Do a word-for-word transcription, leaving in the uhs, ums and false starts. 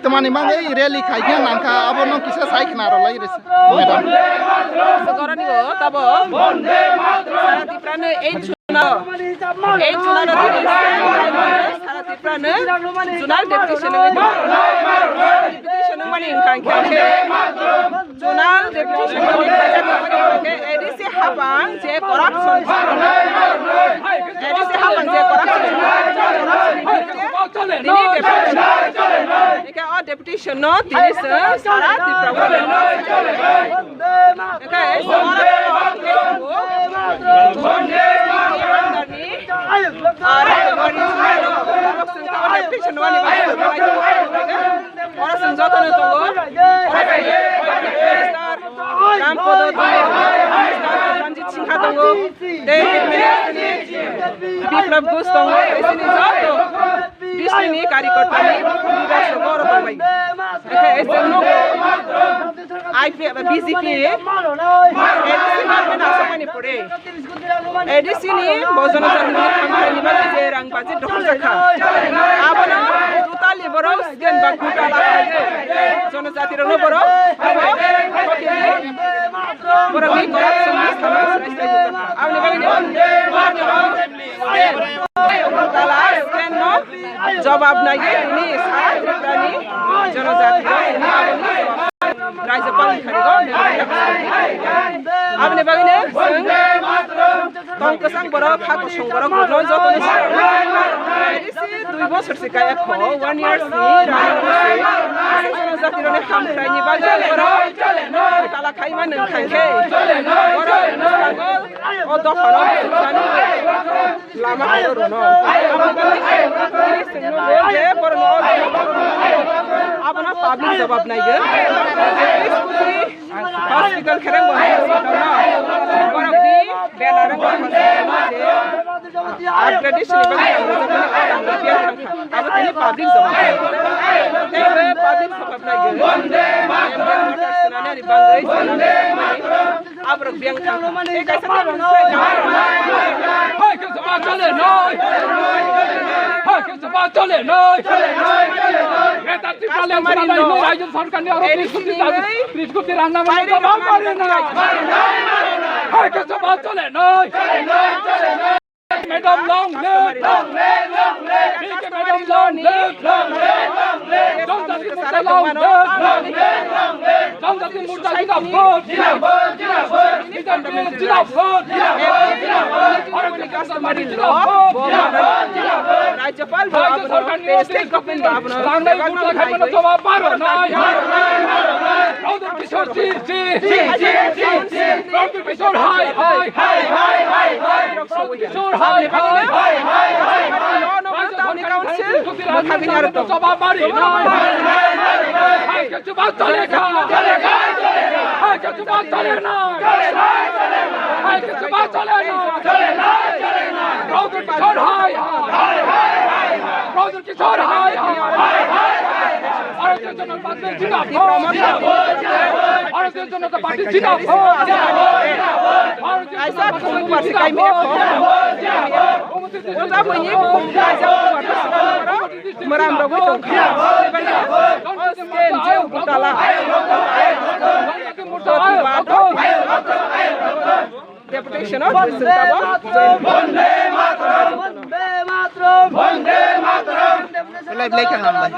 Tamani mangwi rally khaikhe nangkha, abono kisa sai khna rwlai rwse, madam. Sogoroni bo tabo. Sara Tiprano eight June, eight June no tini Sara Tiprano zonal deputation wngwi tongo. Deputation wngmani wngkha khe zonal deputation wngkha khe A D C hapang je corruption, A D C hapang je corruption, corruption tini deputation. Eka o deputation no tini se sara Tripura o. Eka e sara deputation wani bai. Ora sung joto no tongo. Ora sung Minister Ram Podo tongo. Minister Ranjit Singha tongo. Tei Biplab Ghosh tongo. Tei sini joto. Bisni ni karikorta ni leaders rok oro tongbai. Ekhe S M no I P F, B J P, A D C government asokmani pore. A D C ni bo jonojati ni thamkhaini bagwi je rang budget dokhor jakha. Abono totally borok student ba gota lakhai jonojati rokno borok borok ni corruption ni samung swijak jakha. Aboni bagwi no Tala stand no jobab nai tini sara Tripura ni jonojati rok tini aboni jobab Rajyapal ni thani go memorandum. Aboni bagwi no chwng tong kwchang borok, ha kwchwng borok rok no joto no sara. Dui bosor se kaya kho, one year se rani se. Jonojati rok ni hamkrai ni bagwi borok tala khai ma nang khai khe. Borok O dophano sukjani lama horo rwno. Abo bini chwngno bo je borokno o dophano abono public jawab naiyo. Hospital khereng bo hospital no. Borokni banner wngkha je upgradation ni bagwi ang rwjakmani order rwphiya thangkha. Abo tini public jawab naiyo. Tei bo public jawab naiyo. Motors swnani bagwi swnani Aborok biyang thang. Tei kaisa tei rwng se. Hai khe chwma chole noi. Hai khe chwma chole noi. Greater Tipraland Customary law. Rajya sarkar ni aro A D C tris koti ni dabi, tris koti rang nang. Hai khe chwma chole noi. Madam, long live, long live, long live. Madam, long live, long live, long live. Janjati Morcha, long live, long live, long live. Janjati Morcha, jindabad, jindabad, jindabad. Customary law, Rajyapal bo abono, state government bo abono, rang nai bebak butla khai mano jawab maro nai. Pradyut Kishore ji, ji, ji, ji, ji. Pradyut Kishore hai, hai, hai, hai, hai, hai. Pradyut Kishore hai, hai, hai, hai, hai. Rajya Sarkar ni Council, Pradyut Kishore hai, hai, hai, hai. Jawab mari nai. Hai, jawab chole kha. Hai, jawab chole nai. Hai, jawab chole nai. Pradyut Kishore hai, hai. Pradyut Kishore hai, hai. Bharatiya Janata Party zindabad. Bharatiya Janata Party zindabad. Bharatiya Janata Party zindabad. Mram rogwi tongkha. Stand je gotala. Jotibado. Deputation o chwng tabok join. Live lai kha hambai.